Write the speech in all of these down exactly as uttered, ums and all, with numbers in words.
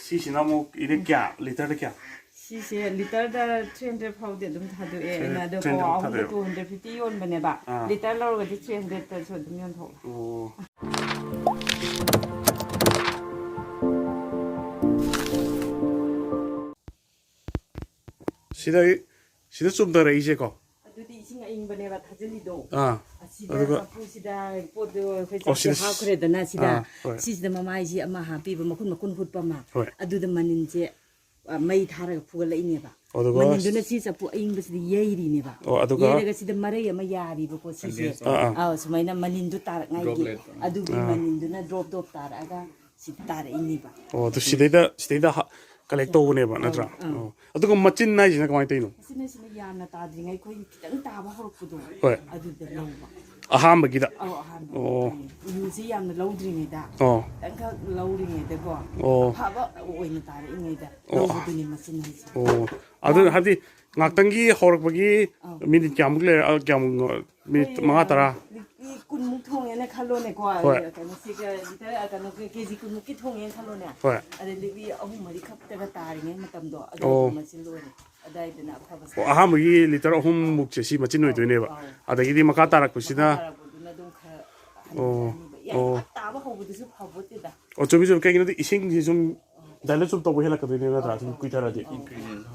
ꯁꯤꯁꯤꯅ ꯑꯃꯨꯛ ꯏꯅꯦ ꯀꯌꯥ, ꯂꯤꯇꯔꯗ ꯀꯌꯥ? ꯁꯤꯁꯦ ꯂꯤꯇꯔꯗ ꯊ꯭ꯔꯤ ꯍꯟꯗ꯭ꯔꯦꯗ ꯐꯥꯎꯗꯤ ꯑꯗꯨꯝ ꯊꯥꯗꯣꯛꯑꯦ ꯑꯩꯅ, ꯑꯗꯣ ꯄꯋꯥ ꯑꯍꯨꯝꯗ ꯇꯨ ꯍꯟꯗ꯭ꯔꯦꯗ ꯐꯤꯐꯇꯤ ꯌꯣꯟꯕꯅꯦꯕ꯫ ꯂꯤꯇꯔ ꯂꯧꯔꯒꯗꯤ ꯊ꯭ꯔꯤ ꯍꯟꯗ꯭ꯔꯦꯗꯇꯁꯨ ꯑꯗꯨꯝ ꯌꯣꯟꯊꯣꯛꯑꯦ꯫ ꯑꯣ꯫ ꯁꯤꯗ ꯁꯤꯗ ꯆꯨꯝꯊꯔꯛꯏꯁꯦꯀꯣ꯫ ꯑꯗꯨꯗꯤ ꯏꯁꯤꯡ ꯑꯏꯪꯕꯅꯦꯕ ꯊꯥꯖꯤꯜꯂꯤꯗꯣ꯫ ꯑꯥ꯫ ꯑꯁꯤꯗ ꯑꯗꯨꯒ ꯆꯐꯨꯁꯤꯗ ꯄꯣꯠꯇꯣ ꯑꯩꯈꯣꯏ ꯑꯣ, ꯆꯥꯛꯁꯦ ꯁꯤꯗ ꯍꯥꯞꯈ꯭ꯔꯦꯗꯅ ꯁꯤꯗ꯫ ꯑꯥ, ꯍꯣꯏ꯫ ꯁꯤꯁꯤꯗ ꯃꯃꯥꯏꯁꯤ ꯑꯃ ꯍꯥꯞꯄꯤꯕ, ꯃꯈꯨꯟ ꯃꯈꯨꯟ ꯍꯨꯠꯄ ꯑꯃ꯫ ꯍꯣꯏ꯫ ꯑꯗꯨꯗ ꯃꯅꯤꯟꯁꯦ, ꯑ, ꯃꯩ ꯊꯥꯔꯒ ꯐꯨꯒꯠꯂꯛꯏꯅꯦꯕ꯫ ꯑꯗꯨꯒ ꯃꯅꯤꯟꯗꯨꯅ ꯁꯤ ꯆꯐꯨ ꯑꯏꯪꯕꯁꯤꯗ ꯌꯩꯔꯤꯅꯦꯕ꯫ ꯑꯣ, ꯑꯗꯨꯒ ꯌꯩꯔꯒ ꯁꯤꯗ ꯃꯔꯩ ꯑꯃ ꯌꯥꯔꯤꯕꯀꯣ ꯁꯤꯁꯦ꯫ ꯑꯥ, ꯑꯥ꯫ ꯑꯥ, ꯁꯨꯃꯥꯏꯅ ꯃꯅꯤꯟꯗꯨ ꯇꯥꯔꯛꯉꯥꯏꯒꯤ꯫ ꯑꯗꯨꯒꯤ ꯃꯅꯤꯟꯗꯨꯅ ꯗ꯭ꯔꯣꯞ ꯗ꯭ꯔꯣꯞ ꯇꯥꯔꯛꯑꯒ ꯁꯤ ꯇꯥꯔꯛꯏꯅꯦꯕ꯫ ꯑꯣ, ꯑꯗꯨ ꯁꯤꯗꯩꯗ ꯁꯤꯗꯩꯗ ꯀꯂꯦꯛ ꯇꯧꯕꯅꯦꯕ, ꯅꯠꯇ꯭ꯔꯥ? ꯑꯥ꯫ ꯑꯣ꯫ ꯑꯗꯨꯒ ꯃꯆꯤꯟ ꯍꯥꯏꯁꯤꯅ ꯀꯃꯥꯏꯅ ꯇꯧꯔꯤꯅꯣ? ꯑꯁꯤꯅ ꯁꯤꯅ ꯌꯥꯝꯅ ꯇꯥꯗ꯭ꯔꯤꯉꯩ ꯑꯩꯈꯣꯏꯒꯤ ꯈꯤꯇꯪ ꯇꯥꯕ ꯍꯧꯔꯛꯄꯗꯣ꯫ ꯍꯣꯏ꯫ ꯑꯗꯨꯗ ꯂꯧꯕ꯫ ꯑꯍꯥꯟꯕꯒꯤꯗ꯫ ꯑꯧ, ꯑꯍꯥꯟꯕ꯫ ꯑꯣ꯫ ꯎꯁꯤ ꯌꯥꯝꯅ ꯂꯧꯗ꯭ꯔꯤꯉꯩꯗ꯫ ꯑꯣ꯫ ꯈꯤꯇꯪꯈꯛ ꯂꯧꯔꯤꯉꯩꯗꯀꯣ꯫ ꯑꯣ꯫ ꯑꯐꯕ ꯑꯣꯏꯅ ꯇꯥꯔꯛꯏꯉꯩꯗ ꯑꯣ꯫ ꯂꯧꯕꯗꯨꯅꯤ ꯃꯆꯤꯟ ꯍꯥꯏꯁꯦ꯫ ꯑꯣ꯫ ꯑꯗꯨ ꯍꯥꯏꯕꯗꯤ ꯉꯥꯛꯇꯪꯒꯤ ꯍꯧꯔꯛꯄꯒꯤ ꯑꯧ꯫ ꯃꯤꯅꯤꯠ ꯀꯌꯥꯃꯨꯛ ꯂꯩꯔ, ꯑ, ꯀꯌꯥꯃꯨꯛ, ꯃꯤꯅꯤꯠ ꯃꯉꯥ, ꯇꯔꯥ? ꯃꯤ ꯀꯨꯟꯃꯨꯛ ꯊꯣꯡꯉꯦꯅ ꯈꯜꯂꯣꯅꯦꯀꯣ꯫ ꯍꯣꯏ꯫ ꯀꯩꯅꯣ ꯁꯤꯒ ꯂꯤꯇꯔ, ꯀꯩꯅꯣ ꯀꯦ ꯖꯤ ꯀꯨꯟꯃꯨꯛꯀꯤ ꯊꯣꯡꯉꯦꯅ ꯈꯜꯂꯣꯅꯦ꯫ ꯍꯣꯏ꯫ ꯑꯗꯩ ꯂꯤꯛꯂꯤ ꯑꯍꯨꯝ ꯃꯔꯤ ꯈꯛꯇꯒ ꯇꯥꯔꯤꯉꯩ ꯃꯇꯝꯗꯣ ꯑꯣ꯫ ꯑꯗꯨꯋꯥꯏꯗ ꯃꯆꯤꯟ ꯂꯣꯏꯔꯦ꯫ ꯑꯗꯨꯋꯥꯏꯗꯅ ꯑꯐꯕ ꯑꯣ, ꯑꯍꯥꯟꯕꯒꯤ ꯂꯤꯇꯔ ꯑꯍꯨꯝ ꯃꯨꯛꯁꯦ ꯁꯤ ꯃꯆꯤꯟ ꯑꯣꯏꯗꯣꯏꯅꯦꯕ꯫ ꯑꯧ꯫ ꯑꯗꯒꯤꯗꯤ ꯃꯈꯥ ꯇꯥꯔꯛꯄꯁꯤꯅ꯫ ꯃꯈꯥ ꯇꯥꯔꯛꯄꯗꯨꯅ ꯑꯗꯨꯝ ꯈꯔ ꯑꯣ꯫ ꯍꯟꯊꯔꯛꯑꯅꯤꯕ꯫ ꯌꯥꯝ ꯑꯣ꯫ ꯄꯥꯛ ꯇꯥꯕ ꯍꯧꯕꯗꯨꯁꯨ ꯐꯕꯣꯠꯇꯦꯗ꯫ ꯑꯣ, ꯆꯨꯝꯃꯤ, ꯆꯨꯝꯃꯤ꯫ ꯀꯩꯒꯤꯅꯣꯗꯤ ꯏꯁꯤꯡꯁꯤ ꯁꯨꯝ ꯗꯥꯏꯂꯨꯠ ꯁꯨꯝ ꯇꯧꯕ ꯍꯦꯜꯂꯛꯀꯗꯣꯏꯅꯦꯕ, ꯅꯠꯇ꯭ꯔꯥ? ꯁꯨꯝ ꯀꯨꯏꯊꯔꯗꯤ꯫ ꯑꯣ,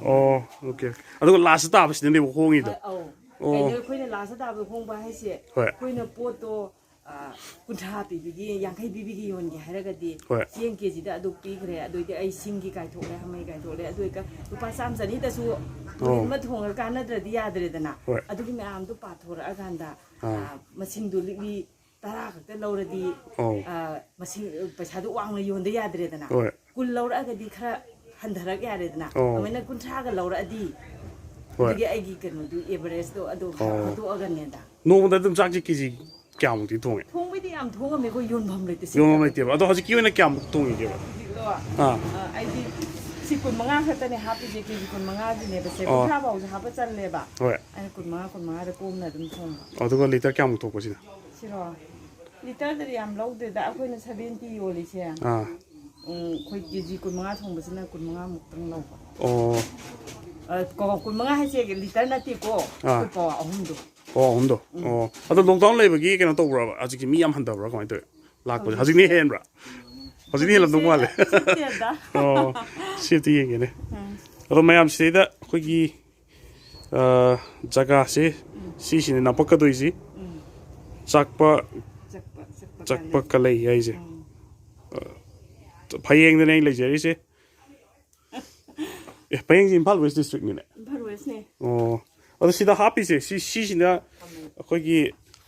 ꯑꯣꯀꯦ, ꯑꯣꯀꯦ꯫ ꯑꯗꯨꯒ ꯂꯥꯁꯇ ꯇꯥꯕꯁꯤꯗꯅꯦꯕ ꯍꯣꯡꯉꯤꯗꯣ꯫ ꯑꯧ꯫ ꯑꯣ꯫ ꯀꯩꯅꯣ ꯑꯩꯈꯣꯏꯅ ꯂꯥꯁꯇ ꯇꯥꯕꯗ ꯍꯣꯡꯕ ꯍꯥꯏꯁꯦ, ꯍꯣꯏ꯫ ꯑꯩꯈꯣꯏꯅ ꯄꯣꯠꯇꯣ, ꯑ, ꯀꯨꯟꯊ꯭ꯔꯥ ꯄꯤꯕꯤꯒꯤ, ꯌꯥꯡꯈꯩ ꯄꯤꯕꯤꯒꯤ ꯌꯣꯟꯒꯦ ꯍꯥꯏꯔꯒꯗꯤ, ꯍꯣꯏ꯫ ꯆꯦꯡ ꯀꯦ ꯖꯤꯗ ꯑꯗꯨꯛ ꯄꯤꯈ꯭ꯔꯦ, ꯑꯗꯨꯏꯗꯤ ꯑꯩ ꯁꯤꯡꯒꯤ ꯀꯥꯏꯊꯣꯛꯂꯦ, ꯍꯥꯃꯩ ꯀꯥꯏꯊꯣꯛꯂꯦ, ꯑꯗꯨ ꯑꯣꯏꯔꯒ ꯂꯨꯄꯥ ꯆꯥꯝꯃ ꯆꯅꯤꯗꯁꯨ ꯑꯣ꯫ ꯅꯨꯃꯤꯠ ꯑꯃ ꯊꯣꯡꯉꯒ ꯀꯥꯟꯅꯗ꯭ꯔꯗꯤ ꯌꯥꯗ꯭ꯔꯦꯗꯅ꯫ ꯍꯣꯏ꯫ ꯑꯗꯨꯒꯤ ꯃꯌꯥꯝꯗꯣ ꯄꯥꯊꯣꯔꯛꯑꯀꯥꯟꯗ, ꯑꯥ꯫ ꯑ, ꯃꯁꯤꯡꯗꯣ ꯂꯤꯛꯂꯤ ꯇꯔꯥ ꯈꯛꯇ ꯂꯧꯔꯗꯤ, ꯑꯧ꯫ ꯑ, ꯃꯁꯤꯡ, ꯄꯩꯁꯥꯗꯣ ꯋꯥꯡꯅ ꯌꯣꯟꯗ ꯌꯥꯗ꯭ꯔꯦꯗꯅ꯫ ꯍꯣꯏ꯫ ꯀꯨꯟ ꯂꯧꯔꯛꯑꯒꯗꯤ ꯈꯔ ꯍꯟꯊꯔꯛ ꯌꯥꯔꯦꯗꯅ꯫ ꯑꯧ꯫ ꯑꯗꯨꯃꯥꯏꯅ ꯀꯨꯟꯊ꯭ꯔꯥꯒ ꯂꯧꯔꯛꯑꯗꯤ, ꯍꯣꯏ꯫ ꯑꯗꯨꯒꯤ ꯑꯩꯒꯤ ꯀꯩꯅꯣꯗꯨ, ꯑꯦꯚꯔꯦꯖꯇꯣ ꯑꯗꯨ ꯑꯧ꯫ ꯍꯟꯗꯣꯛꯑꯒꯅꯦꯗ꯫ ꯅꯣꯡꯃꯗ ꯑꯗꯨꯝ ꯆꯥꯛꯁꯦ ꯀꯦ ꯖꯤ ꯀꯌꯥꯃꯨꯛꯇꯤ ꯊꯣꯡꯉꯦ? ꯊꯣꯡꯕꯩꯗꯤ ꯌꯥꯝ ꯊꯣꯡꯉꯝꯃꯦ, ꯑꯩꯈꯣꯏ ꯌꯣꯟꯐꯝ ꯂꯩꯇꯦ꯫ ꯌꯣꯟꯐꯝ ꯂꯩꯇꯦꯕ꯫ ꯑꯗꯣ ꯍꯧꯖꯤꯛꯀꯤ ꯑꯣꯏꯅ ꯀꯌꯥꯃꯨꯛ ꯊꯣꯡꯉꯤꯒꯦꯕ? ꯍꯧꯖꯤꯛꯂꯣ? ꯑꯥ꯫ ꯑ, ꯑꯩꯗꯤ ꯁꯤ ꯀꯨꯟ ꯃꯉꯥ ꯈꯛꯇꯅꯦ ꯍꯥꯞꯄꯤꯁꯦ, ꯀꯦ ꯖꯤ ꯀꯨꯟ ꯃꯉꯥꯒꯤꯅꯦꯕꯁꯦ, ꯑꯣ꯫ ꯀꯨꯟꯊ꯭ꯔꯥ ꯐꯥꯎꯁꯦ ꯍꯥꯞꯄ ꯆꯜꯂꯦꯕ꯫ ꯍꯣꯏ꯫ ꯑꯩꯅ ꯀꯨꯟ ꯃꯉꯥ, ꯀꯨꯟ ꯃꯉꯥꯗ ꯀꯣꯝꯅ ꯑꯗꯨꯝ ꯊꯣꯡꯕ꯫ ꯑꯗꯨꯒ ꯂꯤꯇꯔ ꯀꯌꯥꯃꯨꯛ ꯊꯣꯛꯄꯁꯤꯅ? ꯁꯤꯔꯣ? ꯂꯤꯇꯔꯗꯗꯤ ꯌꯥꯝ ꯂꯧꯗꯦꯗ, ꯑꯩꯈꯣꯏꯅ ꯁꯚꯦꯟꯇꯤ ꯌꯣꯜꯂꯤꯁꯦ꯫ ꯑꯥ꯫ ꯎꯝ, ꯑꯩꯈꯣꯏ ꯀꯦ ꯖꯤ ꯀꯨꯟꯃꯉꯥ ꯊꯣꯡꯕꯁꯤꯅ ꯀꯨꯟꯃꯉꯥꯃꯨꯛꯇꯪ ꯂꯧꯕ꯫ ꯑꯣ꯫ ꯑ, ꯀꯣ-, ꯀꯨꯟꯃꯉꯥ ꯍꯥꯏꯁꯦ ꯂꯤꯇꯔ ꯅꯠꯇꯦꯀꯣ꯫ ꯑꯥ꯫ ꯑꯩꯈꯣꯏ ꯄꯋꯥ ꯑꯍꯨꯝꯗꯣ꯫ ꯄꯋꯥ ꯑꯍꯨꯝꯗꯣ꯫ ꯎꯝ꯫ ꯑꯣ꯫ ꯑꯗꯣ ꯂꯣꯛꯗꯥꯎꯟ ꯂꯩꯕꯒꯤ ꯀꯩꯅꯣ ꯇꯧꯕ꯭ꯔꯕ? ꯍꯧꯖꯤꯛꯀꯤ ꯃꯤ ꯌꯥꯝ ꯍꯟꯊꯕ꯭ꯔꯥ? ꯀꯃꯥꯏꯅ ꯇꯧꯋꯤ? ꯂꯥꯛꯄꯁꯦ ꯍꯧꯖꯤꯛꯅ ꯍꯦꯟꯕ꯭ꯔꯥ? ꯍꯧꯖꯤꯛꯅ ꯍꯦꯜꯂꯝꯗꯧ ꯃꯥꯜꯂꯦ꯫ ꯍꯧꯖꯤꯛꯁꯦ ꯁꯤꯠꯇꯦꯗ꯫ ꯑꯣ꯫ ꯁꯤꯠꯇꯤ ꯌꯦꯡꯒꯦꯅꯦ꯫ ꯎꯝ꯫ ꯑꯗꯣ ꯃꯌꯥꯝ ꯁꯤꯗꯩꯗ ꯑꯩꯈꯣꯏꯒꯤ, ꯑ, ꯖꯒꯥꯁꯦ, ꯎꯝ꯫ ꯁꯤꯁꯤꯅꯦ ꯅꯥꯄꯛꯀꯗꯣꯏꯁꯤ꯫ ꯎꯝ꯫ ꯆꯥꯛꯄ, ꯆꯛꯄ, ꯆꯛꯄ ꯆꯛꯄ ꯀꯥꯂꯩ꯫ ꯀꯥꯂꯩ ꯍꯥꯏꯁꯦ꯫ ꯎꯝ꯫ ꯑ, ꯐꯌꯦꯡꯗꯅꯦ ꯑꯩ ꯂꯩꯖꯔꯤꯁꯦ꯫ ꯑꯦ, ꯐꯌꯦꯡꯁꯤ ꯏꯝꯐꯥꯜ ꯋꯦꯁ ꯗꯤꯁꯇ꯭ꯔꯤꯛꯅꯤꯅꯦ꯫ ꯏꯝꯐꯥꯜ ꯋꯦꯁꯅꯦ꯫ ꯑꯣ꯫ ꯑꯗꯣ ꯁꯤꯗ ꯍꯥꯞꯄꯤꯁꯦ, ꯁꯤ, ꯁꯤꯁꯤꯅ ꯑꯩꯈꯣꯏꯒꯤ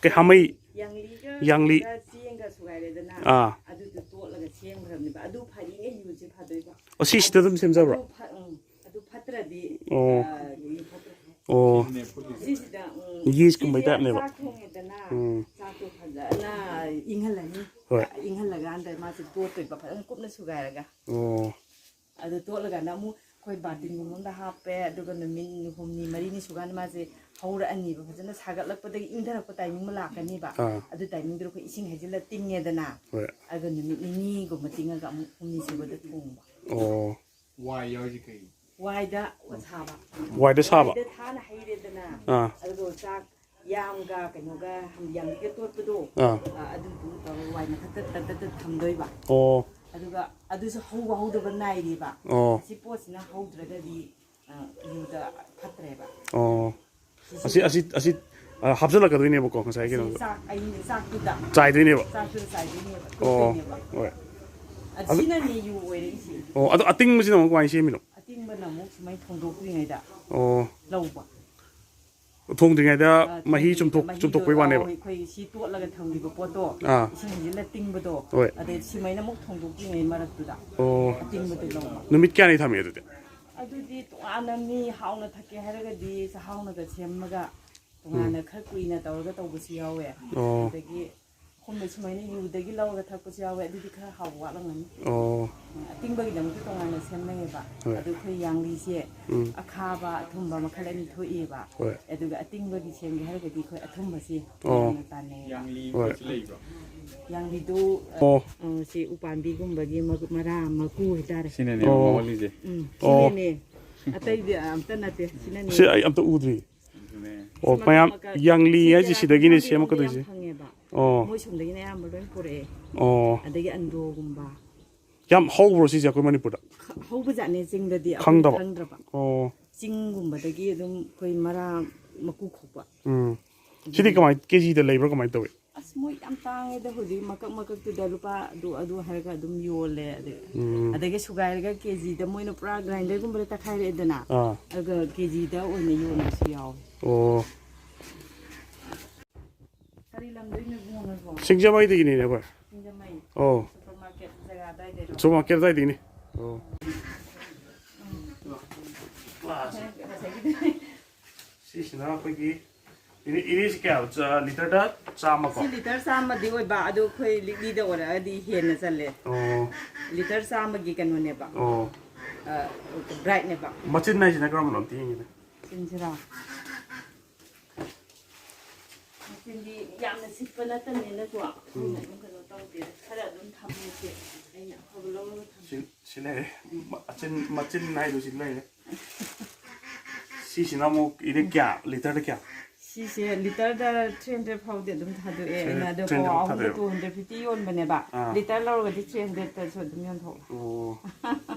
ꯀꯩ ꯍꯥꯃꯩ? ꯌꯥꯡꯂꯤꯒ ꯌꯥꯡꯂꯤ꯫ ꯆꯦꯡꯒ ꯁꯨꯒꯥꯏꯔꯦꯗꯅ, ꯑꯥ꯫ ꯑꯗꯨꯗꯣ ꯇꯣꯠꯂꯒ ꯁꯦꯝꯈ꯭ꯔꯕꯅꯦꯕ꯫ ꯑꯗꯨ ꯐꯔꯤꯉꯩ ꯌꯨꯁꯦ ꯐꯗꯣꯏꯕ꯫ ꯑꯣ, ꯁꯤꯁꯤꯗ ꯑꯗꯨꯝ ꯁꯦꯝꯖꯕ꯭ꯔꯣ? ꯑꯗꯨ ꯐ-, ꯎꯝ, ꯑꯗꯨ ꯐꯠꯇ꯭ꯔꯗꯤ, ꯑꯣ꯫ ꯑ, ꯌꯨ ꯐꯠꯇ꯭ꯔꯦ꯫ ꯑꯣ꯫ ꯁꯤꯁꯤꯗ, ꯎꯝ, ꯌꯤꯁꯀꯨꯝꯕꯩ ꯁꯤꯁꯦ ꯇꯥꯏꯞꯅꯦꯕ꯫ ꯆꯥꯛ ꯊꯣꯡꯉꯦꯗꯅ, ꯎꯝ꯫ ꯆꯥꯛꯇꯣ ꯐꯖꯅ ꯏꯪꯍꯜꯂꯅꯤ꯫ ꯍꯣꯏ꯫ ꯏꯪꯍꯜꯂꯀꯥꯟꯗ ꯃꯥꯁꯦ ꯇꯣꯠꯇꯣꯏꯕ, ꯐꯖꯅ ꯀꯨꯞꯅ ꯁꯨꯒꯥꯏꯔꯒ꯫ ꯑꯣ꯫ ꯑꯗꯨ ꯇꯣꯠꯂꯀꯥꯟꯗ ꯑꯃꯨꯛ ꯑꯩꯈꯣꯏ ꯕꯥꯔꯇꯤꯟꯒꯨꯝꯕ ꯑꯃꯗ ꯍꯥꯞꯄꯦ, ꯑꯗꯨꯒ ꯅꯨꯃꯤꯠ ꯍꯨꯝꯅꯤ ꯃꯔꯤꯅꯤ ꯁꯨꯀꯥꯟꯗ ꯃꯥꯁꯦ ꯍꯧꯔꯛꯑꯅꯤꯕ, ꯐꯖꯅ ꯁꯥꯒꯠꯂꯛꯄꯗꯒꯤ ꯏꯪꯊꯔꯛꯄ ꯇꯥꯏꯃꯤꯡ ꯑꯃ ꯂꯥꯛꯀꯅꯤꯕ꯫ ꯑꯥ꯫ ꯑꯗꯨ ꯇꯥꯏꯃꯤꯡꯗꯨꯗ ꯑꯩꯈꯣꯏ ꯏꯁꯤꯡ ꯍꯩꯖꯤꯜꯂ ꯇꯤꯡꯉꯦꯗꯅ, ꯍꯣꯏ꯫ ꯑꯗꯨꯒ ꯅꯨꯃꯤꯠ ꯅꯤꯅꯤꯒꯨꯝꯕ ꯇꯤꯡꯉꯒ ꯑꯃꯨꯛ ꯍꯨꯝꯅꯤ ꯁꯨꯕꯗ ꯊꯣꯡꯕ꯫ ꯑꯣ꯫ ꯋꯥꯏ ꯌꯥꯎꯔꯤꯁꯦ ꯀꯩ? ꯋꯥꯏꯗ ꯁꯥꯕ꯫ ꯋꯥꯏꯗ ꯁꯥꯕ? ꯋꯥꯏꯗ ꯊꯥꯅ ꯍꯩꯔꯦꯗꯅ, ꯑꯥ꯫ ꯑꯗꯨꯒ ꯆꯥꯛ ꯌꯥꯝꯒ ꯀꯩꯅꯣꯒ ꯌꯥꯝꯒ ꯇꯣꯠꯄꯗꯣ, ꯑꯥ꯫ ꯑ, ꯑꯗꯨꯗꯨ ꯇꯧꯔꯒ ꯋꯥꯏ ꯃꯊꯛꯇ ꯇꯛ ꯇꯛ ꯇꯛ ꯊꯝꯗꯣꯏꯕ꯫ ꯑꯣ꯫ ꯑꯗꯨꯒ ꯑꯗꯨꯁꯨ ꯍꯧꯕ ꯍꯧꯗꯕ ꯅꯥꯏꯔꯤꯕ꯫ ꯑꯣ꯫ ꯑꯁꯤ ꯄꯣꯠꯁꯤꯅ ꯍꯧꯗ꯭ꯔꯒꯗꯤ, ꯑ, ꯌꯨꯗ ꯐꯠꯇ꯭ꯔꯦꯕ꯫ ꯑꯣ꯫ ꯁꯤꯁꯨ ꯑꯁꯤ, ꯑꯁꯤ, ꯑꯁꯤ, ꯑ, ꯍꯥꯞꯆꯤꯜꯂꯛꯀꯗꯣꯏꯅꯦꯕꯀꯣ, ꯉꯁꯥꯏ ꯑꯁꯤ ꯀꯩꯅꯣꯗꯣ꯫ ꯆꯥꯛ ꯑꯌꯤꯡꯕ ꯆꯥꯛꯇꯨꯗ꯫ ꯆꯥꯏꯗꯣꯏꯅꯦꯕ? ꯆꯥꯛꯇꯨꯗ ꯆꯥꯏꯗꯣꯏꯅꯦꯕ, ꯑꯣ, ꯇꯣꯠꯇꯣꯏꯅꯦꯕ꯫ ꯍꯣꯏ꯫ ꯑꯗꯨ ꯑꯗꯨ ꯁꯤꯅꯅꯦ ꯌꯨ ꯑꯣꯏꯔꯛꯏꯁꯦ꯫ ꯑꯣ, ꯑꯗꯣ ꯑꯇꯤꯡꯕꯁꯤꯅ ꯑꯃꯨꯛ ꯀꯃꯥꯏꯅ ꯁꯦꯝꯃꯤꯅꯣ? ꯑꯇꯤꯡꯕꯅ ꯑꯃꯨꯛ ꯁꯨꯃꯥꯏꯅ ꯊꯣꯡꯗꯣꯛꯇ꯭ꯔꯤꯉꯩꯗ ꯑꯣ꯫ ꯂꯧꯕ꯫ ꯊꯣꯡꯗ꯭ꯔꯤꯉꯩꯗ ꯑ, ꯃꯍꯤ ꯊꯣꯡꯗ꯭ꯔꯤꯉꯩꯗ ꯆꯨꯝꯊꯣꯛ-, ꯃꯍꯤꯗꯣ, ꯆꯨꯝꯊꯣꯛꯄꯩ ꯋꯥꯅꯦꯕ꯫ ꯑ, ꯑꯩꯈꯣꯏ ꯁꯤ ꯇꯣꯠꯂꯒ ꯊꯝꯈꯤꯕ ꯄꯣꯠꯇꯣ ꯑꯥ꯫ ꯏꯁꯤꯡ ꯍꯩꯖꯤꯜꯂ ꯇꯤꯡꯕꯗꯣ, ꯍꯣꯏ꯫ ꯑꯗꯩ ꯁꯤꯃꯥꯏꯅ ꯑꯃꯨꯛ ꯊꯣꯡꯗꯣꯛꯇ꯭ꯔꯤꯉꯩ ꯃꯔꯛꯇꯨꯗ ꯑꯣ꯫ ꯑꯇꯤꯡꯕꯗꯣ ꯂꯧꯕ꯫ ꯅꯨꯃꯤꯠ ꯀꯌꯥꯅꯤ ꯊꯝꯃꯦ ꯑꯗꯨꯗꯤ? ꯑꯗꯨꯗꯤ ꯇꯣꯉꯥꯟꯅ ꯃꯤ ꯍꯥꯎꯅ ꯊꯛꯀꯦ ꯍꯥꯏꯔꯒꯗꯤ ꯆꯥꯛꯍꯥꯎꯅꯒ ꯁꯦꯝꯃꯒ ꯇꯣꯉꯥꯟꯅ ꯎꯝ꯫ ꯈꯔ ꯀꯨꯏꯅ ꯇꯧꯔꯒ ꯇꯧꯕꯁꯨ ꯌꯥꯎꯋꯦ꯫ ꯑꯣ꯫ ꯑꯗꯒꯤ ꯑꯩꯈꯣꯏꯅ ꯁꯨꯃꯥꯏꯅ ꯌꯨꯗꯒꯤ ꯂꯧꯔꯒ ꯊꯛꯄꯁꯨ ꯌꯥꯎꯋꯦ, ꯑꯗꯨꯗꯤ ꯈꯔ ꯍꯥꯎꯕ ꯋꯥꯠꯂꯝꯒꯅꯤ꯫ ꯑꯣ꯫ ꯑꯇꯤꯡꯕꯒꯤꯗꯃꯛꯇ ꯇꯣꯉꯥꯟꯅ ꯁꯦꯝꯅꯩꯌꯦꯕ꯫ ꯍꯣꯏ꯫ ꯑꯗꯨ ꯑꯩꯈꯣꯏ ꯌꯥꯡꯂꯤꯁꯦ ꯎꯝ꯫ ꯑꯈꯥꯕ, ꯑꯊꯨꯝꯕ ꯃꯈꯜ ꯑꯅꯤ ꯊꯣꯛꯑꯦꯕ꯫ ꯍꯣꯏ꯫ ꯑꯗꯨꯒ ꯑꯇꯤꯡꯕꯒꯤ ꯁꯦꯝꯒꯦ ꯍꯥꯏꯔꯒꯗꯤ ꯑꯩꯈꯣꯏ ꯑꯊꯨꯝꯕꯁꯦ ꯑꯣ꯫ ꯌꯥꯝꯅ ꯆꯥꯟꯅꯩꯌꯦꯕ꯫ ꯌꯥꯡꯂꯤ ꯍꯣꯏ꯫ ꯃꯈꯜꯁꯨ ꯂꯩꯕ꯭ꯔꯣ? ꯌꯥꯡꯂꯤꯗꯨ, ꯑꯣ꯫ ꯑ, ꯁꯤ ꯎꯄꯥꯝꯕꯤꯒꯨꯝꯕꯒꯤ ꯃ-, ꯃꯔꯥ ꯃꯀꯨ ꯍꯥꯏꯇꯥꯔꯦ꯫ ꯁꯤꯅꯅꯦ ꯑꯣ꯫ ꯃꯍꯣꯜꯂꯤꯁꯦ꯫ ꯎꯝ, ꯑꯣ꯫ ꯁꯤꯅꯅꯦ꯫ ꯑꯇꯩꯗꯤ ꯑꯝꯇ ꯅꯠꯇꯦ, ꯁꯤꯅꯅꯦ꯫ ꯁꯤ ꯑꯩ ꯑꯝꯇ ꯎꯗ꯭ꯔꯤ꯫ ꯑꯗꯨꯅꯦ꯫ ꯑꯣ, ꯁꯤ ꯃꯌꯥꯝ ꯃꯈꯜ ꯃꯈꯜ꯫ ꯌꯥꯡꯂꯤ ꯁꯤ ꯍꯥꯏꯁꯦ ꯆꯦꯔꯥ ꯁꯤꯗꯒꯤꯅꯦ ꯈꯣꯡꯁꯥꯡꯕꯤꯔꯣꯝꯗ ꯌꯥꯝ ꯁꯦꯝꯃꯛꯀꯗꯣꯏꯁꯦ꯫ ꯐꯪꯉꯦꯕ꯫ ꯑꯣ꯫ ꯃꯣꯏ ꯁꯣꯝꯗꯒꯤꯅ ꯑꯌꯥꯝꯕ ꯂꯣꯏ ꯄꯨꯔꯛꯑꯦ꯫ ꯑꯣ꯫ ꯑꯗꯒꯤ ꯑꯟꯗ꯭ꯔꯣꯒꯨꯝꯕ꯫ ꯌꯥꯝ ꯍꯧꯕ꯭ꯔꯣ ꯁꯤꯁꯦ ꯑꯩꯈꯣꯏ ꯃꯅꯤꯄꯨꯔꯗ? ꯈ-, ꯍꯧꯕꯖꯥꯠꯅꯦ ꯆꯤꯡꯗꯗꯤ, ꯑꯩꯈꯣꯏꯅ ꯈꯪꯗꯕ? ꯈꯪꯗ꯭ꯔꯕ꯫ ꯑꯣ꯫ ꯆꯤꯡꯒꯨꯝꯕꯗꯒꯤ ꯑꯗꯨꯝ ꯑꯩꯈꯣꯏ ꯃꯔꯥ ꯃꯀꯨ ꯈꯣꯛꯄ꯫ ꯎꯝ꯫ ꯁꯤꯗꯤ ꯀꯃꯥꯏ, ꯀꯦꯖꯤꯗ ꯂꯩꯕ꯭ꯔꯥ, ꯀꯃꯥꯏꯅ ꯇꯧꯏ? ꯑꯁ, ꯃꯣꯏ ꯌꯥꯝ ꯇꯥꯡꯉꯦꯗ ꯍꯧꯖꯤꯛ, ꯃꯀꯛ ꯃꯀꯛꯇꯨꯗ ꯂꯨꯄꯥ ꯑꯗꯨ, ꯑꯗꯨ ꯍꯥꯏꯔꯒ ꯑꯗꯨꯝ ꯌꯣꯜꯂꯦ꯫ ꯑꯗ-, ꯎꯝ꯫ ꯑꯗꯒꯤ ꯁꯨꯒꯥꯏꯔꯒ ꯀꯦꯖꯤꯗ ꯃꯣꯏꯅ ꯄꯨꯔꯥ ꯒ꯭ꯔꯥꯏꯟꯗꯔꯒꯨꯝꯕꯗ ꯇꯛꯈꯥꯏꯔꯛꯑꯦꯗꯅ, ꯑꯥ꯫ ꯑꯗꯨꯒ ꯀꯦꯖꯤꯗ ꯑꯣꯏꯅ ꯌꯣꯟꯕꯁꯨ ꯌꯥꯎꯋꯦ꯫ ꯑꯣ꯫ ꯀꯔꯤ ꯂꯝꯗꯩꯅꯣ ꯏꯕꯨꯡꯉꯣ ꯅꯣꯏꯕꯣ? ꯁꯤꯡꯖꯃꯩꯗꯒꯤꯅꯤꯅꯦ ꯑꯩꯈꯣꯏ꯫ ꯁꯤꯡꯖꯃꯩ꯫ ꯑꯣ꯫ ꯁꯨꯄꯔ ꯃꯥꯔꯀꯦꯠ ꯖꯒꯥ ꯑꯗꯥꯏꯗꯩꯔꯣ? Super market ꯑꯗꯥꯏꯗꯒꯤꯅꯤ꯫ ꯑꯣ꯫ ꯉꯁꯥꯏꯒꯤꯗꯨꯅꯦ꯫ ꯁꯤꯁꯤꯅ ꯑꯩꯈꯣꯏꯒꯤ ꯏꯅꯦ, ꯏꯅꯦꯁꯤ ꯀꯌꯥ? ꯆ-, ꯂꯤꯇꯔꯗ ꯆꯥꯝꯃ ꯀꯣ? ꯁꯤ ꯂꯤꯇꯔ ꯆꯥꯝꯃꯗꯤ ꯑꯣꯏꯕ, ꯑꯗꯨ ꯑꯩꯈꯣꯏ ꯂꯤꯛꯂꯤꯗ ꯑꯣꯏꯔꯛꯑꯗꯤ ꯍꯦꯟꯅ ꯆꯜꯂꯦ꯫ ꯑꯣ꯫ ꯂꯤꯇꯔ ꯆꯥꯝꯃꯒꯤ ꯀꯩꯅꯣꯅꯦꯕ꯫ ꯑꯣ꯫ ꯑ, ꯕ꯭ꯔꯥꯏꯠꯅꯦꯕ꯫ ꯃꯆꯤꯟ ꯍꯥꯏꯁꯤꯅ ꯀꯔꯝꯕꯅꯣ ꯑꯝꯇ ꯌꯦꯡꯒꯦꯅꯦ꯫ ꯃꯆꯤꯟꯁꯤꯔꯥ? ꯃꯆꯤꯟꯗꯤ ꯌꯥꯝꯅ ꯁꯤꯠꯄ ꯅꯠꯇꯕꯅꯤꯅꯀꯣ, ꯑꯩꯈꯣꯏꯅ ꯎꯝ꯫ ꯑꯗꯨꯝ ꯀꯩꯅꯣ ꯇꯧꯗꯦ, ꯈꯔ ꯑꯗꯨꯝ ꯊꯝꯃꯦ꯫ ꯑꯩꯅ ꯑꯐꯕ ꯂꯧꯔꯒ ꯊꯝꯃꯦ꯫ ꯁꯤ, ꯁꯤ ꯂꯩꯔꯦ꯫ ꯃꯆꯤꯟ, ꯃꯆꯤꯟ ꯍꯥꯏꯗꯣ ꯁꯤ ꯂꯩꯔꯦ꯫ ꯁꯤꯁꯤꯅ ꯑꯃꯨꯛ ꯏꯅꯦ ꯀꯌꯥ? ꯂꯤꯇꯔꯗ ꯀꯌꯥ? ꯁꯤꯁꯦ ꯂꯤꯇꯔꯗ three hundred ꯐꯥꯎꯗꯤ ꯑꯗꯨꯝ ꯊꯥꯗꯣꯛꯑꯦ ꯑꯩꯅ, ꯑꯗꯣ ꯄꯋꯥ three hundred ꯐꯥꯎ ꯑꯍꯨꯝꯗ ꯊꯥꯗꯣꯛꯑꯦꯕ꯫ Two hundred fifty ꯌꯣꯟꯕꯅꯦꯕ꯫ ꯑꯥ꯫ ꯂꯤꯇꯔ ꯂꯧꯔꯒꯗꯤ three hundredꯇꯁꯨ ꯑꯗꯨꯝ ꯌꯣꯟꯊꯣꯛꯑꯦ꯫ ꯑꯣ꯫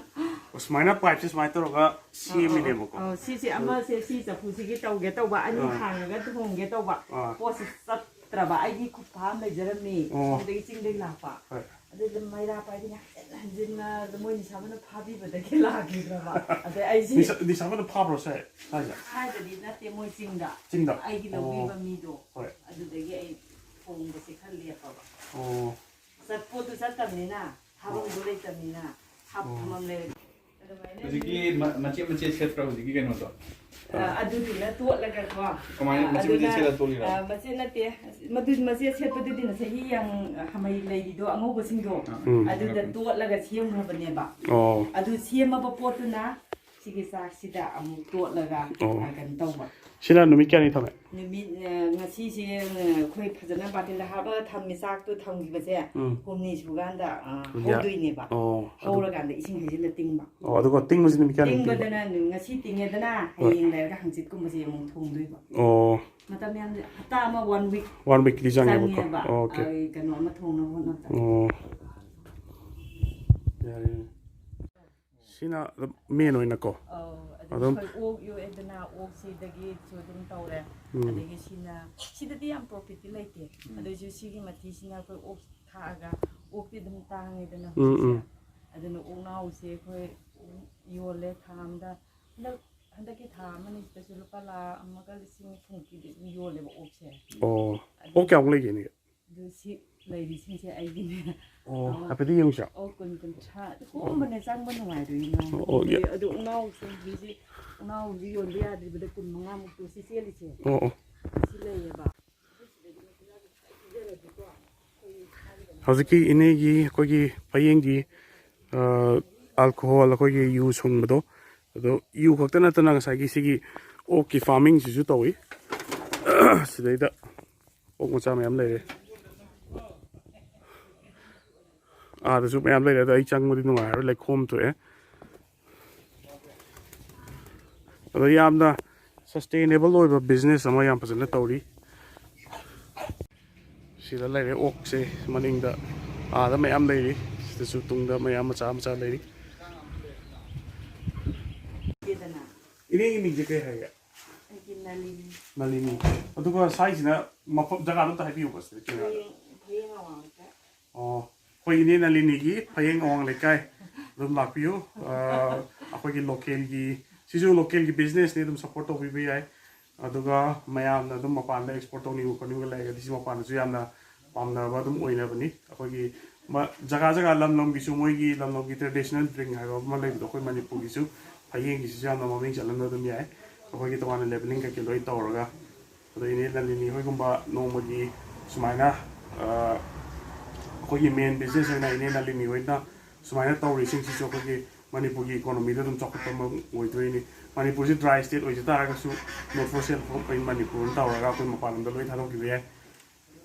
ꯑꯁꯨꯃꯥꯏꯅ ꯄꯥꯏꯞꯁꯦ ꯁꯨꯃꯥꯏꯅ ꯇꯧꯔꯒ ꯁꯦꯝꯃꯤꯅꯦꯕꯀꯣ꯫ ꯑꯧ, ꯁꯤꯁꯦ ꯑꯃꯁꯦ, ꯁꯤ ꯆꯐꯨꯁꯤꯒꯤ ꯇꯧꯒꯦ ꯇꯧꯕ, ꯑꯅꯤ ꯑꯥ꯫ ꯊꯥꯡꯉꯒ ꯊꯣꯡꯒꯦ ꯇꯧꯕ꯫ ꯑꯥ꯫ ꯄꯣꯠꯁꯦ ꯆꯠꯇ꯭ꯔꯕ, ꯑꯩꯒꯤ ꯈꯨꯠꯐꯥ ꯑꯃ ꯂꯩꯖꯔꯝꯃꯤ, ꯑꯣ꯫ ꯁꯣꯝꯗꯒꯤ ꯆꯤꯡꯗꯒꯤ ꯂꯥꯛꯄ꯫ ꯍꯣꯏ꯫ ꯑꯗꯨꯗ ꯃꯩꯔꯥ ꯄꯥꯏꯕꯤꯅ ꯍꯟꯖꯤꯟ ꯍꯟꯖꯤꯟꯅ ꯃꯣꯏ ꯅꯤꯁꯥꯕꯅ ꯐꯥꯕꯤꯕꯗꯒꯤ ꯂꯥꯛꯈꯤꯗ꯭ꯔꯕ꯫ ꯑꯗꯩ ꯑꯩꯁꯦ ꯅꯤꯁꯥ-, ꯅꯤꯁꯥꯕꯅ ꯐꯥꯕ꯭ꯔꯣ ꯁꯦ ꯍꯥꯏꯁꯦ? ꯍꯥꯏꯕꯗꯤ ꯅꯠꯇꯦ, ꯃꯣꯏ ꯆꯤꯡꯗ꯫ ꯆꯤꯡꯗ? ꯑꯩꯒꯤ ꯑꯣ꯫ ꯂꯧꯕꯤꯕ ꯃꯤꯗꯣ꯫ ꯍꯣꯏ꯫ ꯑꯗꯨꯗꯒꯤ ꯑꯩ ꯊꯣꯡꯕꯁꯦ ꯈꯔ ꯂꯦꯞꯄꯕ꯫ ꯑꯣ꯫ ꯆꯠꯄꯣꯠꯇꯨ ꯆꯠꯇꯕꯅꯤꯅ, ꯊꯥꯐꯝꯗꯨ ꯂꯩꯇꯕꯅꯤꯅ, ꯊꯥ-, ꯑꯣ꯫ ꯊꯝꯐꯝ ꯂꯩꯔ-, ꯑꯗꯨꯃꯥꯏꯅ ꯍꯧꯖꯤꯛꯀꯤ ꯃ-, ꯃꯆꯦꯠ ꯃꯆꯦꯠ ꯁꯦꯠꯄ꯭ꯔꯥ ꯍꯧꯖꯤꯛꯀꯤ ꯀꯩꯅꯣꯗꯣ? ꯑ, ꯑꯗꯨꯗꯨꯅ ꯇꯣꯠꯂꯒꯀꯣ꯫ ꯀꯃꯥꯏꯅ ꯑ, ꯃꯆꯦꯠ ꯃꯆꯦꯠ ꯑꯗꯨꯅ, ꯁꯦꯠꯂ ꯇꯣꯠꯂꯤꯔꯣ? ꯑ, ꯃꯆꯦꯠ ꯅꯠꯇꯦ꯫ ꯃꯗꯨ ꯃꯆꯦꯠ ꯁꯦꯠꯄꯗꯨꯗꯤ ꯉꯁꯥꯏꯒꯤ ꯌꯥꯡ-, ꯍꯃꯩ ꯂꯩꯔꯤꯗꯣ ꯑꯉꯧꯕꯁꯤꯡꯗꯣ, ꯑ, ꯎꯝ꯫ ꯑꯗꯨꯗ ꯇꯣꯠꯂꯒ ꯁꯦꯝꯈ꯭ꯔꯕꯅꯦꯕ꯫ ꯑꯣ꯫ ꯑꯗꯨ ꯁꯦꯝꯃꯕ ꯄꯣꯠꯇꯨꯅ ꯁꯤꯒꯤ ꯆꯥꯛꯁꯤꯗ ꯑꯃꯨꯛ ꯇꯣꯠꯂꯒ, ꯑꯣ꯫ ꯑ, ꯀꯩꯅꯣ ꯇꯧꯕ꯫ ꯁꯤꯅ ꯅꯨꯃꯤꯠ ꯀꯌꯥꯅꯤ ꯊꯝꯃꯦ? ꯅꯨꯃꯤꯠ ꯑ, ꯉꯁꯤꯁꯦ ꯑ, ꯑꯩꯈꯣꯏ ꯐꯖꯅ ꯕꯥꯇꯤꯟꯗ ꯍꯥꯞꯄꯒ ꯊꯝꯃꯤ꯫ ꯆꯥꯛꯇꯣ ꯊꯝꯈꯤꯕꯁꯦ ꯎꯝ. ꯍꯨꯝꯅꯤ ꯁꯨꯀꯥꯟꯗ ꯑ, ꯍꯨꯝꯌꯥ- ꯍꯧꯗꯣꯏꯅꯦꯕ꯫ ꯑꯣ ꯑꯗꯨ- ꯍꯧꯔꯀꯥꯟꯗ ꯏꯁꯤꯡ ꯍꯩꯖꯤꯜꯂ ꯇꯤꯡꯕ꯫ ꯑꯣ ꯑꯗꯨꯒ ꯇꯤꯡꯕꯁꯤ ꯅꯨꯃꯤꯠ ꯀꯌꯥꯅꯤ ꯇꯤꯡꯕ? ꯇꯤꯡꯕꯗꯅ ꯅꯨ- ꯉꯁꯤ ꯇꯤꯡꯉꯦꯗꯅ ꯍꯌꯦꯡ ꯂꯩꯔꯒ ꯍꯪꯆꯤꯠꯀꯨꯝꯕꯁꯦ ꯑꯃꯨꯛ ꯊꯣꯡꯗꯣꯏꯕ꯫ ꯑꯣ ꯃꯇꯝ ꯌꯥꯝ ꯍꯞꯇꯥ ꯑꯃ ꯋꯥꯟ ꯋꯤꯛ ꯋꯥꯟ ꯋꯤꯛꯀꯤꯗꯤ ꯆꯪꯉꯦꯕꯀꯣ꯫ ꯆꯪꯉꯦꯕ꯫ ꯑꯣꯀꯦ. ꯑꯩ ꯀꯩꯅꯣ ꯑꯃ ꯊꯣꯡꯅꯕ ꯍꯣꯠꯅꯕꯗ꯫ ꯑꯣ ꯌꯥꯔꯦ. ꯁꯤꯅ ꯃꯦꯟ ꯑꯣꯏꯅꯀꯣ꯫ ꯑꯧ, ꯑꯗꯨ ꯑꯗꯨꯝ- ꯑꯩꯈꯣꯏ ꯑꯣꯛ ꯌꯣꯛꯑꯦꯗꯅ, ꯑꯣꯛꯁꯤꯗꯒꯤꯁꯨ ꯑꯗꯨꯝ ꯇꯧꯔꯦ꯫ ꯎꯝ. ꯑꯗꯒꯤ ꯁꯤꯅ, ꯁꯤꯗꯗꯤ ꯌꯥꯝ ꯄ꯭ꯔꯣꯐꯤꯠꯇꯤ ꯂꯩꯇꯦ꯫ ꯑꯗꯨꯏꯁꯨ ꯁꯤꯒꯤ ꯃꯊꯤꯁꯤꯅ ꯑꯩꯈꯣꯏ ꯑꯣꯛ ꯊꯥꯛꯑꯒ, ꯑꯣꯛꯇꯤ ꯑꯗꯨꯝ ꯇꯥꯡꯉꯦꯗꯅ ꯎꯝ, ꯍꯧꯖꯤꯛꯁꯦ꯫ ꯎꯝ. ꯑꯗꯨꯅ ꯑꯣꯛꯅꯥꯎꯁꯦ ꯑꯩꯈꯣꯏ ꯌꯣꯜꯂꯦ ꯊꯥ ꯑꯃꯗ꯫ ꯍꯟꯗꯛ, ꯍꯟꯗꯛꯀꯤ ꯊꯥ ꯑꯃꯅꯤꯁꯤꯗꯁꯨ ꯂꯨꯄꯥ ꯂꯥꯈ ꯑꯃꯒ ꯂꯤꯁꯤꯡ ꯅꯤꯐꯨꯃꯨꯛꯀꯤꯗꯤ ꯑꯗꯨꯝ ꯌꯣꯜꯂꯦꯕ ꯑꯣꯛꯁꯦ꯫ ꯑꯣ ꯑꯣꯛ ꯀꯌꯥꯃꯨꯛ ꯂꯩꯒꯦ ꯏꯅꯦ? ꯑꯗꯨ ꯁꯤ ꯂꯩꯔꯤꯁꯤꯡꯁꯦ ꯑꯩꯒꯤꯅꯦ꯫ ꯑꯣ ꯍꯥꯏꯐꯦꯠꯇꯤ ꯌꯦꯡꯉꯨꯁꯦ. ꯑꯣꯛ ꯀꯨꯟ ꯀꯨꯟꯊ꯭ꯔꯥ ꯑꯗꯨ ꯀꯣꯝꯕꯅꯦ, ꯆꯪꯕ ꯅꯨꯡꯉꯥꯏꯗꯣꯏꯅꯤ ꯃꯥ꯫ ꯑꯣ, ꯑꯣ, ꯌꯥ- ꯑꯗꯨ ꯎꯅꯥꯎꯁꯦ ꯍꯧꯖꯤꯛꯁꯦ, ꯎꯅꯥꯎꯁꯦ ꯌꯣꯟꯕ ꯌꯥꯗ꯭ꯔꯤꯕꯗ ꯀꯨꯟ ꯃꯉꯥꯃꯨꯛꯇꯣ ꯁꯤ ꯆꯦꯜꯂꯤꯁꯦ꯫ ꯑꯣ ꯑꯣ. ꯁꯤ ꯂꯩꯌꯦꯕ꯫ ꯍꯧꯖꯤꯛꯀꯤ ꯏꯅꯦꯒꯤ ꯑꯩꯈꯣꯏꯒꯤ ꯐꯌꯦꯡꯒꯤ ꯑꯜꯀꯣꯍꯣꯜ, ꯑꯩꯈꯣꯏꯒꯤ ꯌꯨ ꯁꯨꯡꯕꯗꯣ, ꯑꯗꯣ ꯌꯨ ꯈꯛꯇ ꯅꯠꯇꯅ ꯉꯁꯥꯏꯒꯤ ꯁꯤꯒꯤ ꯑꯣꯛꯀꯤ ꯐꯥꯔꯃꯤꯡꯁꯤꯁꯨ ꯇꯧꯏ. ꯁꯤꯗꯩꯗ ꯑꯣꯛ ꯃꯆꯥ ꯃꯌꯥꯝ ꯂꯩꯔꯦ. ꯑꯥꯗꯁꯨ ꯃꯌꯥꯝ ꯂꯩꯔꯦ, ꯑꯗꯣ ꯑꯩ ꯆꯪꯕꯗꯤ ꯅꯨꯡꯉꯥꯏꯔꯣꯏ, ꯂꯩꯈꯣꯝ ꯊꯣꯛꯑꯦ. ꯑꯗꯣ ꯌꯥꯝꯅ ꯁꯁꯇꯦꯅꯦꯕꯜ ꯑꯣꯏꯕ ꯕꯤꯖꯤꯅꯦꯁ ꯑꯃ ꯌꯥꯝ ꯐꯖꯅ ꯇꯧꯔꯤ. ꯁꯤꯗ ꯂꯩꯔꯦ ꯑꯣꯛꯁꯦ, ꯃꯅꯤꯡꯗ ꯑꯥꯗ ꯃꯌꯥꯝ ꯂꯩꯔꯤ, ꯁꯤꯗꯁꯨ ꯇꯨꯡꯗ ꯃꯌꯥꯝ ꯃꯆꯥ ꯃꯆꯥ ꯂꯩꯔꯤ. ꯁꯤꯗꯅ ꯏꯅꯦꯒꯤ ꯃꯤꯡꯁꯦ ꯀꯩ ꯍꯥꯏꯒꯦ? ꯑꯩꯒꯤ ꯅꯂꯤꯅꯤ꯫ ꯅꯂꯤꯅꯤ. ꯑꯗꯨꯒ ꯁ꯭ꯋꯥꯏꯁꯤꯅ ꯃꯐꯝ, ꯖꯒꯥꯗꯣ ꯑꯝꯇ ꯍꯥꯏꯕꯤꯌꯨꯀꯣ, ꯁꯤꯗ ꯀꯦꯃꯦꯔꯥꯗ. ꯐꯌꯦꯡ, ꯐꯌꯦꯡ ꯑꯋꯥꯡ ꯂꯩꯀꯥꯏ꯫ ꯑꯣ ꯑꯩꯈꯣꯏ ꯏꯅꯦ ꯅꯂꯤꯅꯤꯒꯤ ꯐꯌꯦꯡ ꯑꯋꯥꯡ ꯂꯩꯀꯥꯏ ꯑꯗꯨꯝ ꯂꯥꯛꯄꯤꯌꯨ. ꯑ, ꯑꯩꯈꯣꯏꯒꯤ ꯂꯣꯀꯦꯜꯒꯤ, ꯁꯤꯁꯨ ꯂꯣꯀꯦꯜꯒꯤ ꯕꯤꯖꯤꯅꯦꯁꯅꯤ, ꯑꯗꯨꯝ ꯁꯞꯄꯣꯔꯠ ꯇꯧꯕꯤꯕ ꯌꯥꯏ. ꯑꯗꯨꯒ ꯃꯌꯥꯝꯅ ꯑꯗꯨꯝ ꯃꯄꯥꯟꯗ ꯑꯦꯛꯁꯄꯣꯔꯠ ꯇꯧꯅꯤꯡꯕ ꯈꯣꯠꯅꯤꯡꯕ ꯂꯩꯔꯒꯗꯤ ꯁꯤ ꯃꯄꯥꯟꯗꯁꯨ ꯌꯥꯝꯅ ꯄꯥꯝꯅꯕ ꯑꯗꯨꯝ ꯑꯣꯏꯅꯕꯅꯤ. ꯑꯩꯈꯣꯏꯒꯤ ꯃ-, ꯖꯒꯥ ꯖꯒꯥ ꯂꯝ ꯂꯝꯒꯤꯁꯨ ꯃꯣꯏꯒꯤ ꯂꯝ ꯂꯝꯒꯤ ꯇ꯭ꯔꯦꯗꯤꯁꯅꯦꯜ ꯗ꯭ꯔꯤꯡ ꯍꯥꯏꯕ ꯑꯃ ꯂꯩꯕꯗꯣ, ꯑꯩꯈꯣꯏ ꯃꯅꯤꯄꯨꯔꯒꯤꯁꯨ ꯐꯌꯦꯡꯒꯤꯁꯤꯁꯨ ꯌꯥꯝꯅ ꯃꯃꯤꯡ ꯆꯠꯍꯟꯕ ꯑꯗꯨꯝ ꯌꯥꯏ. ꯑꯩꯈꯣꯏꯒꯤ ꯇꯣꯉꯥꯟꯅ ꯂꯦꯕꯂꯤꯡ ꯀꯩꯀꯩ ꯂꯣꯏ ꯇꯧꯔꯒ, ꯑꯗꯣ ꯏꯅꯦ ꯅꯂꯤꯅꯤ ꯍꯣꯏꯒꯨꯝꯕ ꯅꯣꯡꯃꯒꯤ ꯁꯨꯃꯥꯏꯅ, ꯑ, ꯑꯩꯈꯣꯏꯒꯤ ꯃꯦꯟ ꯕꯤꯖꯤꯅꯦꯁ ꯑꯣꯏꯅ ꯏꯅꯦ ꯅꯂꯤꯅꯤ ꯍꯣꯏꯅ ꯁꯨꯃꯥꯏꯅ ꯇꯧꯔꯤꯁꯤꯡꯁꯤꯁꯨ ꯑꯩꯈꯣꯏꯒꯤ ꯃꯅꯤꯄꯨꯔꯒꯤ ꯏꯀꯣꯅꯣꯃꯤꯗ ꯑꯗꯨꯝ ꯆꯥꯎꯈꯠꯄ ꯑꯃ ꯑꯣꯏꯗꯣꯏꯅꯤ꯫ ꯃꯅꯤꯄꯨꯔꯁꯤ ꯗ꯭ꯔꯥꯏ ꯁ꯭ꯇꯦꯠ ꯑꯣꯏꯖ ꯇꯥꯔꯒꯁꯨ, ꯅꯣꯠ ꯐꯣꯔ ꯁꯦꯜ ꯍꯣꯝ ꯑꯩꯈꯣꯏ ꯃꯅꯤꯄꯨꯔꯅ ꯇꯧꯔꯒ ꯑꯩꯈꯣꯏ ꯃꯄꯥꯟ ꯂꯝꯗ ꯂꯣꯏ ꯊꯥꯗꯣꯛꯈꯤꯕ ꯌꯥꯏ꯫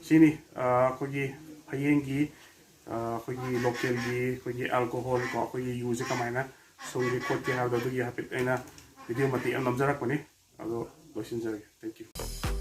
ꯁꯤꯅꯤ ꯑꯩꯈꯣꯏꯒꯤ ꯍꯌꯦꯡꯒꯤ ꯑꯩꯈꯣꯏꯒꯤ ꯂꯣꯀꯦꯜꯒꯤ ꯑꯩꯈꯣꯏꯒꯤ ꯑꯦꯜꯀꯣꯍꯣꯜ ꯀꯣ, ꯑꯩꯈꯣꯏꯒꯤ ꯌꯨꯁꯦ ꯀꯃꯥꯏꯅ ꯁꯨꯡꯒꯦ ꯈꯣꯠꯀꯦ ꯍꯥꯏꯕꯗꯣ, ꯑꯗꯨꯒꯤ ꯍꯥꯏꯐꯦꯠ ꯑꯩꯅ ꯚꯤꯗꯤꯑꯣ ꯃꯇꯦꯛ ꯑꯃ ꯅꯝꯖꯔꯛꯄꯅꯤ꯫ ꯑꯗꯣ ꯂꯣꯏꯁꯤꯟꯖꯔꯒꯦ꯫ Thank you꯫